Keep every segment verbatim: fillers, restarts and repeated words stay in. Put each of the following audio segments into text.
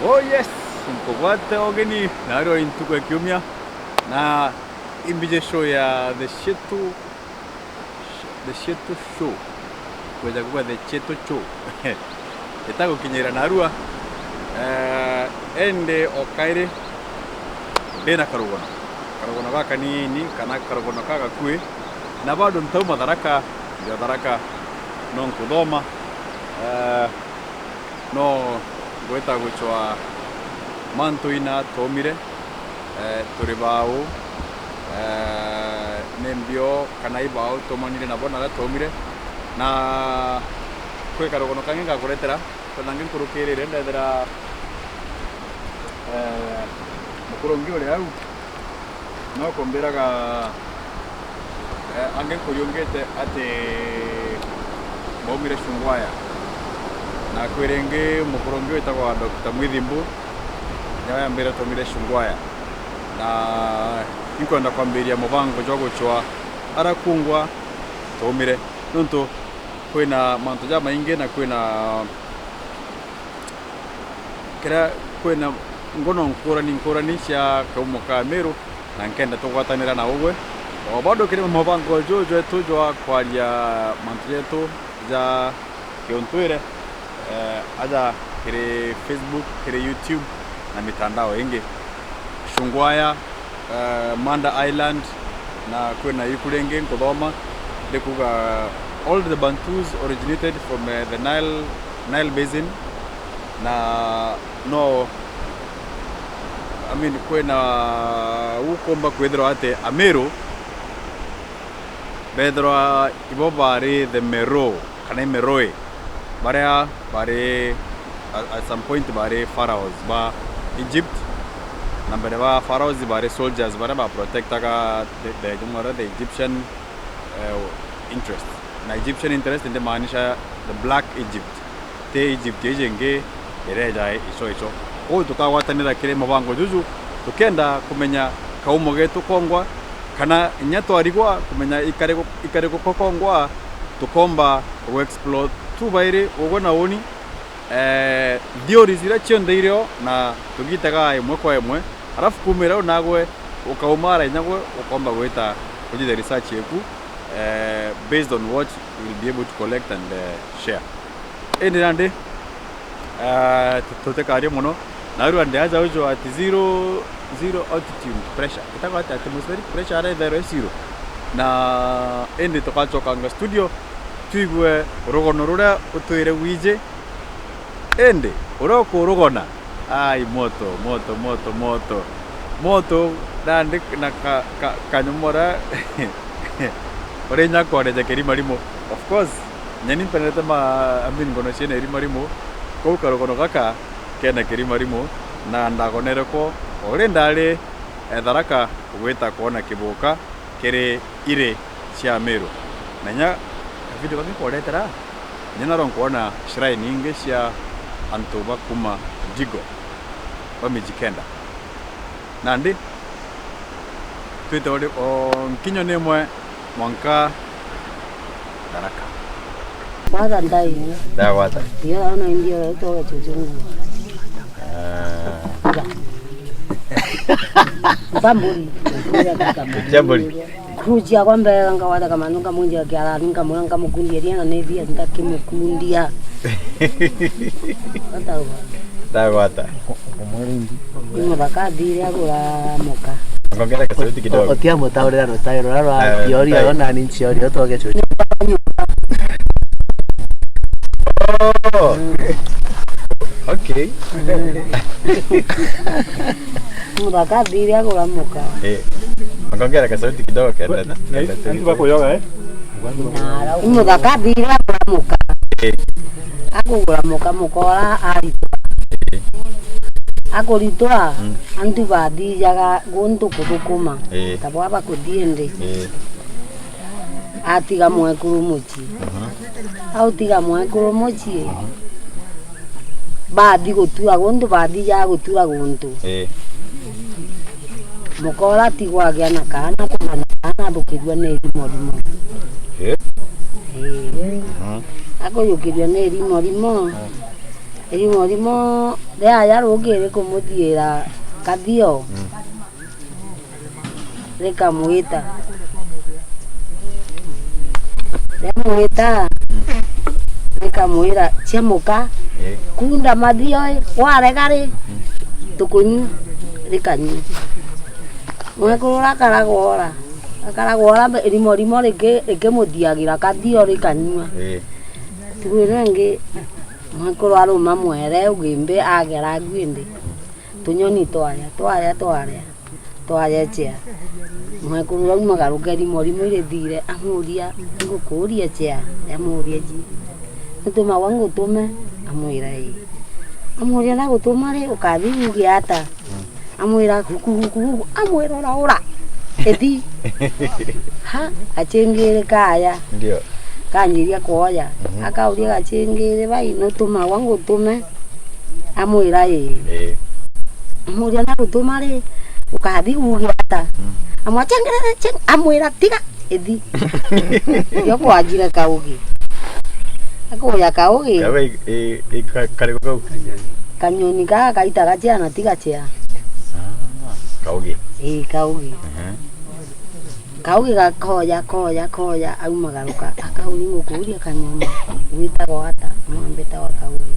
Oh yes, nkugwate ugeni nario intuku ya kiumia na imbije show ya the Shetu, the Shetu Show. Kweja kuga the Chetu Show. Itagukinyira narua. Eh, ende o kairi ndina karugano. Karugano gakanini kana karugano kagakui. Na bado ntauma Tharaka, ndio Tharaka no nkuthoma. Eh, No ngwita gucwa mantu ina twaumire, eh, turi bau, eh, ni mbio kana i bau twamanire nabo naria twaumire, na kwi karugano kangi ngakuretera, kenda ngi nkurukirire ndethira, eh, mukurungi uri au. No kumbiraga, eh, angi nkuriungite ati baumire Shungwaya. Na kwi ringi mukurungi witagwa Doctor Mwithimbu, niwe yambire twaumire Shungwaya. Na inkwenda kwambiria mubango jwa gucwa ara kungwa twaumire. Nontu kwina mantu jamaingi na kwina kiria kwina ngono nkurani nkurani cia kaumo ka Meru, na nkenda tugwatanira na ugwe. O bado kiri mubango juju jwetu jwa kwaria mantu jetu ja kiuntwire, eh, aja kiri Facebook, kiri YouTube na mitandao ingi. Shungwaya, eh, Manda Island, na kwina iku ringi nkuthoma rikuga, "All the Bantus originated from, eh, the Nile, Nile Basin," na no, I mean, kwina ukumba kwithirwa ati Ameru bethirwa ibo bari the Mero kana i Meroe, baria bari, at, at some point bari pharaohs ba Egypt, na mbere ba pharaohs bari soldiers baria ba protectaga the, the, the Egyptian, eh, interest. Na Egyptian interest ndimaanisha the Black Egypt, ti Egypt iji ingi ireja ico ico. Kwou tukagwatanira kiri mubango juju, tukenda kumenya kaumo getu kongwa, kana inya twarigwa kumenya ikariku, ikariku ko kongwa, tukomba gu explore tu bairi ugwe na uni, eh, theories iria cionthe irio, na tugitaga imwe kwa imwe, arafu kumira u nagwe ukaumara inya gwe ukomba gwita kuthithia research yeku, eh, based on what we'll be able to collect and, eh, share. Indi nandi, eh, tu-, tutikaria mono. Narua ndi aja uju ati zero, zero altitude pressure. Itagwa ati atmospheric pressure ara ithairwa i zero. Na indi tukacokanga studio, twigue rugono ruria utwire wiji. Indi uria ukurugona, ai, moto, moto, moto, moto. Moto, nandi na ka, ka, kanyomora uri inya kwareja kirimarimo. Of course, nyeni mpendete ma, I mean, ngono ciina irimarimo. Kou karugono gaka kena kirimarimo, na ndagonere ko o uri ndari, eh, Tharaka gwita kwona kibuka kiri iri cia Meru. Na inya kavidio kangi nkuretera, inya naro nkwona shrine ingi cia antu ba kuma Digo, ba Mijikenda. Nandi, twite uri o nkinyo ni imwe mwanka Tharaka. Kwanza ndai. Ndagwata. Iyo ona indio utowe chuchungu. Ah. Ntamburi. Ntamburi. Kuruchi akwa mbega ngawata kamandu nkamwinjira kiarani nkamwira nkamukundia riana ni bia ndakimukundia. Atauga. Ndagwata. Ni muthaka athire agura muka. Ngongera kasauti kidogo. Otia mutaurira rutairo rwa, eh, rwa kiorio rutairo. Yo nani nchiorio toge chuchu. Oh. Mm. Okay. Mm. Muthaka athire agura muka. Eh. Ngongera kasauti kidogo kenda. Antu bakuyoga, eh? Ni muthaka athire agura muka. Eh. Akugura muka, muka ura aritwa. Eh. Akuritwa, mm, antu bathijaga guntu kuthukuma. Eh. Ta bwa bakuthii indi. Eh. Atiga mwekuru mucii. Mhm. Autiga mwekuru mucii. Mhm. Bathi gutua guntu, bathijaga gutua guntu. Eh. Muka ura atigwa agia na kaana, kuga na kaana athukirua ni irimo rimo. Eh. Eh. Mhm. Akuyukirua ni irimo rimo. Mhm. Rimo rimo riaja rugi rikumuthiira kathio, mm, rikamwita. Riamwita, mm, rikamwira, "Ciamuka, eh, kunda mathio, warega ri, mm, tukunyua." Rikanyua. Mwekuru uria akaragwa ora, akaragwa ora, rimo rimo riki-, rikimuthiagira kathio rikanyua. Eh. Tuku ino ingi, mwekuru aruma mwere ugimbi agera agu indi. Tunyoni twaria, twaria, twaria, twaria cia. Mwekuru aumagaruke rimo rimo irithire, amuria, "Ngukuria cia?" Amuria, "Ji, nutumagwa ngutume?" Amwira, "Ii." Amuria, "Ndagutuma ri, ukathi uge ata?" Amwira, "Huku, huku, huku." Amwira, "Ura, ura. Ithi." Ha, gachingiri kaya. Ndio. Kanjiria kwoya. Mhm. Akauria gachingiri, "Bai, nutumagwa ngutume?" Amwira, "Ii." Ii. Amuria, "Ndagutuma ri, ukathi uge ata?" Mm. Amwira, "Chengere, cheng-," amwira, "Tiga." Ithi. Yo kwajire kaugi. Akuya kaugi. Kawe, i, i, ka-, kariko kau? Kanyoni kaa kaitaga ciana tiga cia. Ah, kaugi. Ii, kaugi. Ehe. Kaugi gakoya, koya, koya, aumagaruka. Akauni ngukuria kanyoni. Gwitagwa ata? Mwambita wa kaugi.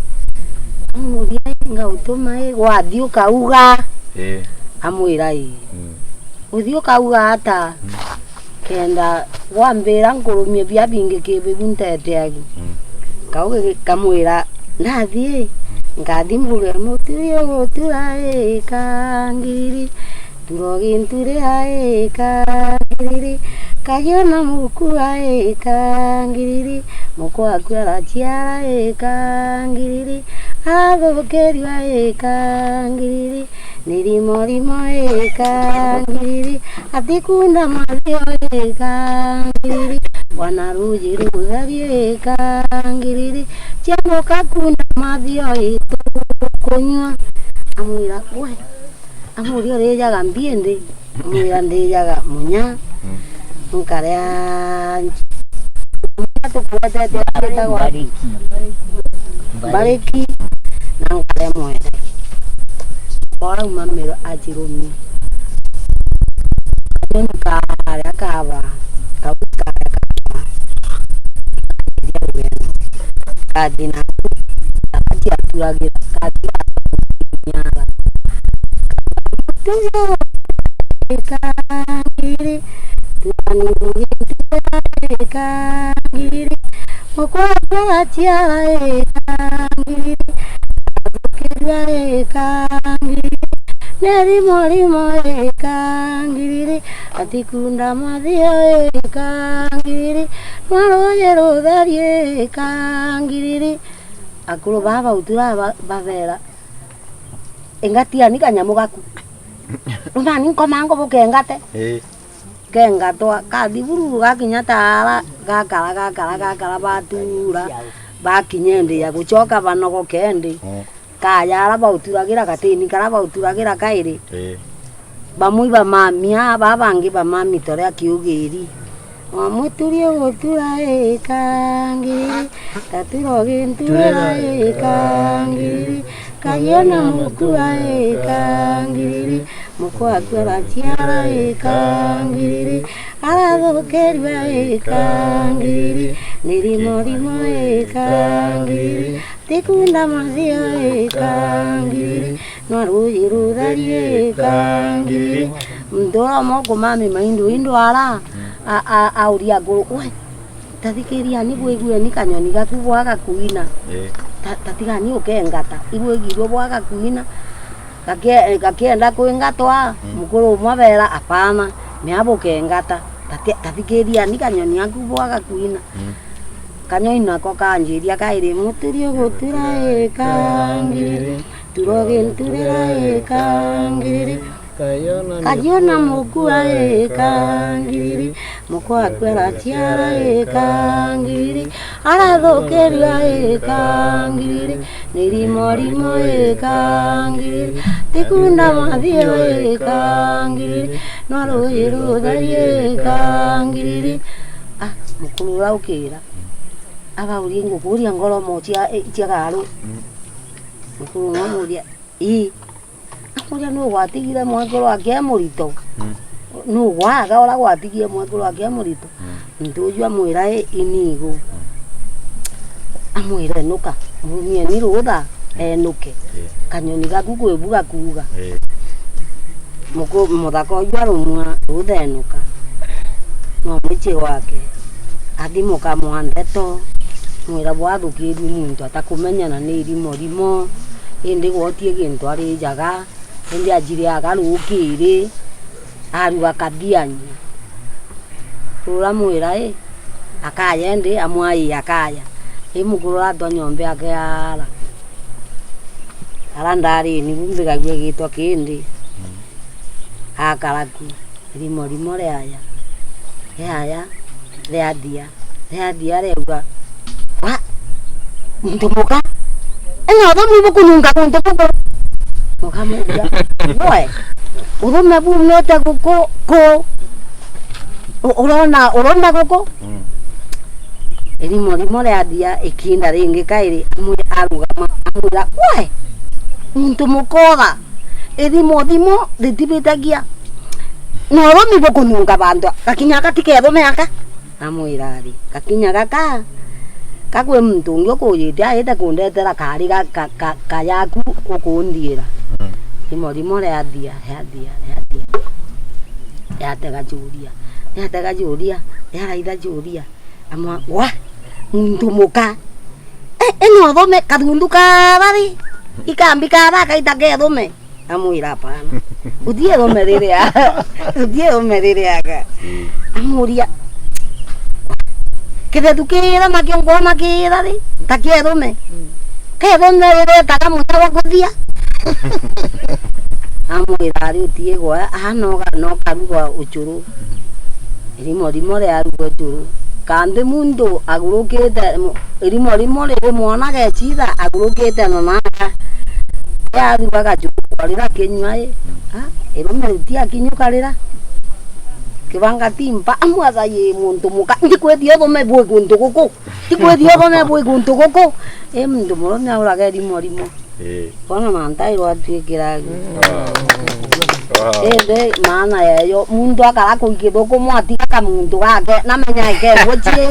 Amuria, "Ngautuma i, gwathi ukauga?" Ii. Amwira, "Ii." Mm. Uthi ukauga ata? Mm. Kenda wambira nkurumie bia bingi ki bibu ntete agi. Mm. Kau gikamwira, "Ndathi, ngathi mbuge mutugi ugutura ika ngiriri, turogi nturia ika ngiriri, kagiona mukua ika ngiriri, mukwaku araciara ika ngiriri, athukirua ika ngiriri." Ni rimo rimo ika ngiriri, atikunda mathio ika ngiriri, wana ruji rutheri ika ngiriri, ciamuka kunda mathio itukunyua. Amwira, "We," amuria, "urijaga mbi indi?" Amwira, "Ndijaga munya." Mm. Nkaria nji-, munya tukwetete witagwa Mbariki. Mbariki, na nkaria mwere. Ora auma miro achirumia. Kanyoni karia kaba, kau karia kaba. Kathi na, kathi aturagira, kathi aturagira. Ika ngiriri, tuanirire ntuura ika ngiriri, mukwaku araciara ika ngiriri, athukirua ika ngiriri, ni rimo rimo ika ngiriri, atikunda mathio ika ngiriri, mwaruji rutheri ika ngiriri." Akuru baa bautura ba-, babera, "Ingatiani kanyamu gaku." "Rumani nkomango bukengate." Ii. Kengatwa, kathi bururu gakinya taara, gakara, gakara, gakara, batura, bakinya indi ya gucoka banogoke indi. Mm. Kaya ara bauturagira gatini kara bauturagira kairi. Ii. Bamwe ibamamia, baa bangi bamami toria kiugiri. Wamuturi ugutura ika ngiriri, taturogi nturira ika ngiriri, kagiona mukua ika ngiriri, mukwaku araciara ika ngiriri, arathukirua ika ngiriri, ni rimo rimo ika ngiriri, tikunda mathio ika ngiriri, nwa ruji rutheri ika ngiriri. Muntu uria umwe ukumami maindu indwara, mm, a, a, auria akuru, "We, tathikiriani, bwigueni kanyoni gaku bwaga kuina. Ii. Ta, tatigani ukengata, ibwigirwe bwaga kuina." Gake-, gakienda kwingatwa, mm, mukuru umwe abera, "Apana, mea bukengata, tati-, tathikiriani kanyoni gaku bwaga kuina." Mm. Kanyoni nako kanjiria kairi, "Muturi ugutura ika ngiriri, turogi nturira ika ngiriri, kagiona mukua ika ngiriri, mukwaku araciara ika ngiriri, arathukirua ika ngiriri, ni rimo rimo ika ngiriri, tikunda mathio ika ngiriri, nwa ruji rutheri ika ngiriri." Ah, mukuru uraukira. Abaurie, "Ngukuria ngoromo cia, cia garu." Mm. Mukuru amuria, "Ii." Amuria, "Nuu gwatigire mwekuru wake e murito? Mm. Nuu gwaga uria gwatigire mwekuru wake e murito?" Mm. Muntu uju amwira, "Ii, inigu." Mm. Amwira, "Enuka, mumieni rutha, enuke. Eh. Kanyoni gaku kwibu gakuuga." Eh. Muku-, muthaka uju arumwa, "Rutha, enuka." No mucii gwake. Athimuka mwa ndeto, mwira bwathukirie muntu atakumenya na ni irimo rimo, indi gwotie gintu arijaga, indi ajiriaga rukiri, aruga kathiania. Ruramwira, "Ii, akaya indi?" Amwira, "Ii, akaya." Ii, mukuru aratwa nyomba yake ara. Ara ndarini, bu mbigagua igitwa kindi. Mm. Akara ku. Irimo rimo riaya, riaya, riathia, riathia riauga, "Wa, muntu muka, ena uthumu bukununga guntu guku." Mukamuria, "We, uthume bumite guku ku? U-, urona urume guku?" Mm. Irimo rimo riathia ikinda ringi kairi, amwira, arugama, amwira, "We, muntu mukoga." Ithimo thimo ritibitagia. Na urumi bukununga bantu, gakinya gaka ti kethume aka. Amwira ari, gakinya gaka, ka kwi muntu ungi ukujite aite kundetera kari ga, ka, ka, ka yaku ukundiira. Mm. Rimo rimo riathia, riathia, riathia. Riatega juria, riatega juria, riaraitha juria. Amwa, wa, muntu muka. E, e, no thome kathundu kara ri? Ikambi kara kaita kethume? Amwira, "Hapana. Utie thome riri aka. Utie thome riri aka." Mm. Amuria, "Kithetu kira nakio ngona kira ri? Takie thume." Mm. Kethume riri taga munya wa kuthia. Amwira, "Ari utie gwa, a, no ga, no karugwa ucuru." Irimo rimo riarugwa ucuru. Kambi muntu agurukite, mu-, irimo rimo riri mwana gecitha agurukite na naka. Riarugwa gacuru kwarira kinyua i. A, irume ruti akinyuka rira. Kibanga timpa, amwaza yi muntu muka, "Ndikwithia uthume bwi guntu guku. Ndikwithia uthume bwi guntu guku." I muntu murume auraga irimo rimo. Ii. Bono na ntairwa atwikira agu. Mm. Wow. Wow. Indi maana yeyo, muntu akara kuikithukumwa atiga kamuntu gake, namenya ikegwo chie.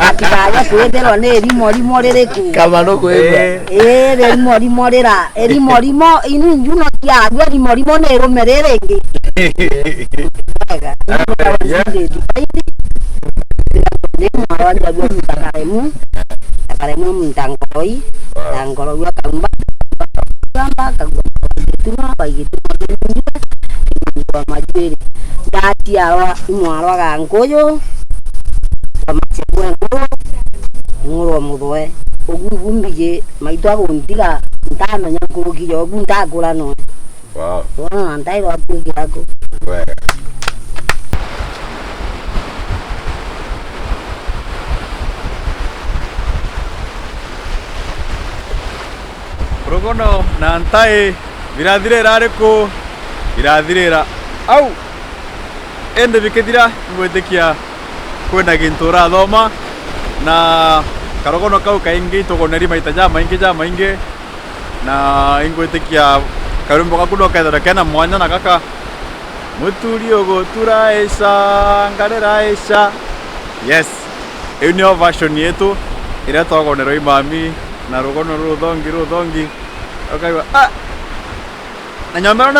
Atikaja kwithirwa ni irimo rimo ririku. Kama no kwithwa. Ii. Ii, irimo rimo rira, irimo rimo, ini nju no ciarua, irimo rimo ni irume riri ringi. Wega. Yeah. Ni mwarwa njagua muntu akaremu. Akaremwa muntu a ngoroi, wow, ta ngorou akaumba, akaumba, akagua gituma, baigituma, wa majuiri. Ndaciarwa i mwarwa ga nkuyu, wa macibu e nkuru, ng'uru o muthwe. Ugu ibu mbiji, maitu aguntiga, ntamenya nkuruki ya ugu, ntakura noe. Wow. Wona na ntairwa atwikira ku. Wega. Rugono na ntai birathirira riku? Birathirira au. Indi bikithira, ngwitikia kwina gintu urathoma, na karugono kau kaingi itugoneri maita jamaingi, jamaingi, na ingwitikia karwimbo gaku no kethirwe kena mwanya na gaka, "Muturi ugutura ica, ngarira ica." Yes, iu niyo version yetu iria twagonerwa i mami na rugono ruthongi, ruthongi, ukaigua, ah! Na nyombero ni,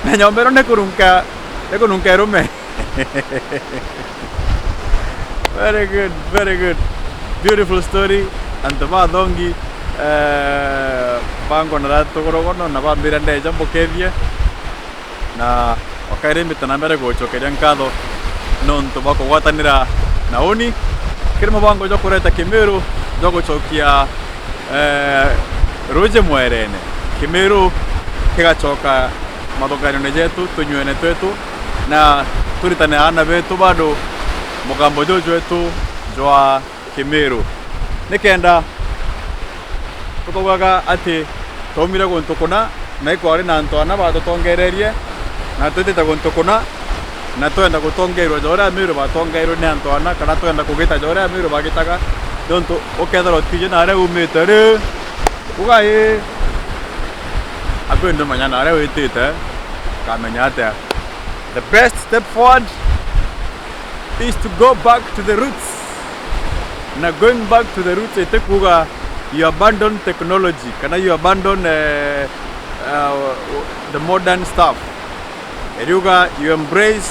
na nyombero ni kurunka, ni kurunka irume. Very good, very good. Beautiful story. Antu bathongi, eh, bangonera tugurugono na bambira ndeja mbukethie. Na o kairi mbite na mbere gucokeria nkatho nontu bwa kugwatanira na uni kiri mubango jwa kureta Kimiru jwa gucokia eh, ruji mwerene. Kimiru kigacoka mathuganyone jetu, tunywene twetu, na turitane aana betu bado mugambo juju jwetu jwa Kimiru. Nikenda tukaugaga ati twaumire guntu kuna, na ikwari na antu ana batutongererie, na twitite guntu kuna, na twenda gutongeerua ja uria Amiru batongeerue ni antu ana, kana twenda kugita ja uria Amiru bagitaga, nontu ukethirwa utiji na aria umite ri, uga ii, Akwi ndumenya na aria witite, ukamenya atia? The best step forward is to go back to the roots. Na going back to the roots iti kuuga you abandon technology kana you abandon, eh, uh, the modern stuff. Iriuga you embrace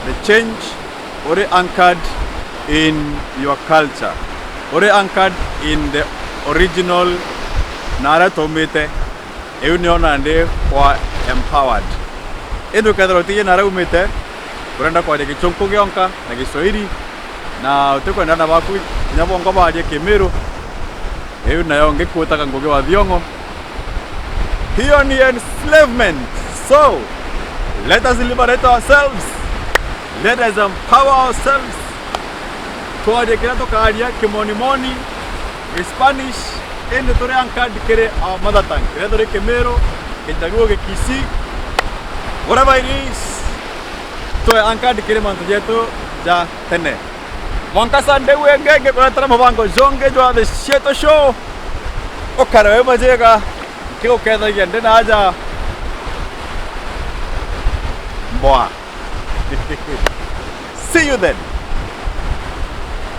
the change, uri anchored in your culture, uri anchored in the original na aria twaumite. Iu nio nandi kwa empowered. Indi ukethirwa utiji na aria umite, urenda kwaria Gichunku gionka na Giswahili, na utikwenda aana baku kinya bongo barie Kimiru, iu nayo ngikuutaga Ngugi wa Thiong'o. Hiyo ni enslavement. So, let us liberate ourselves. Let us empower ourselves. Twarie kiria tukaria, Kimonimoni, Spanish, indi turi anchored kiri our mother tongue. Kiria turi Kimiru, Kijaluo, Gikisi, whatever it is, twe anchored kiri mantu jetu ja tene. Mwanka Sunday iu ingi ngikuretera mubango jungi jwa The Shieto Show. Ukare wi majiga, nkigukethagia ndi na aja. Mboa. See you then.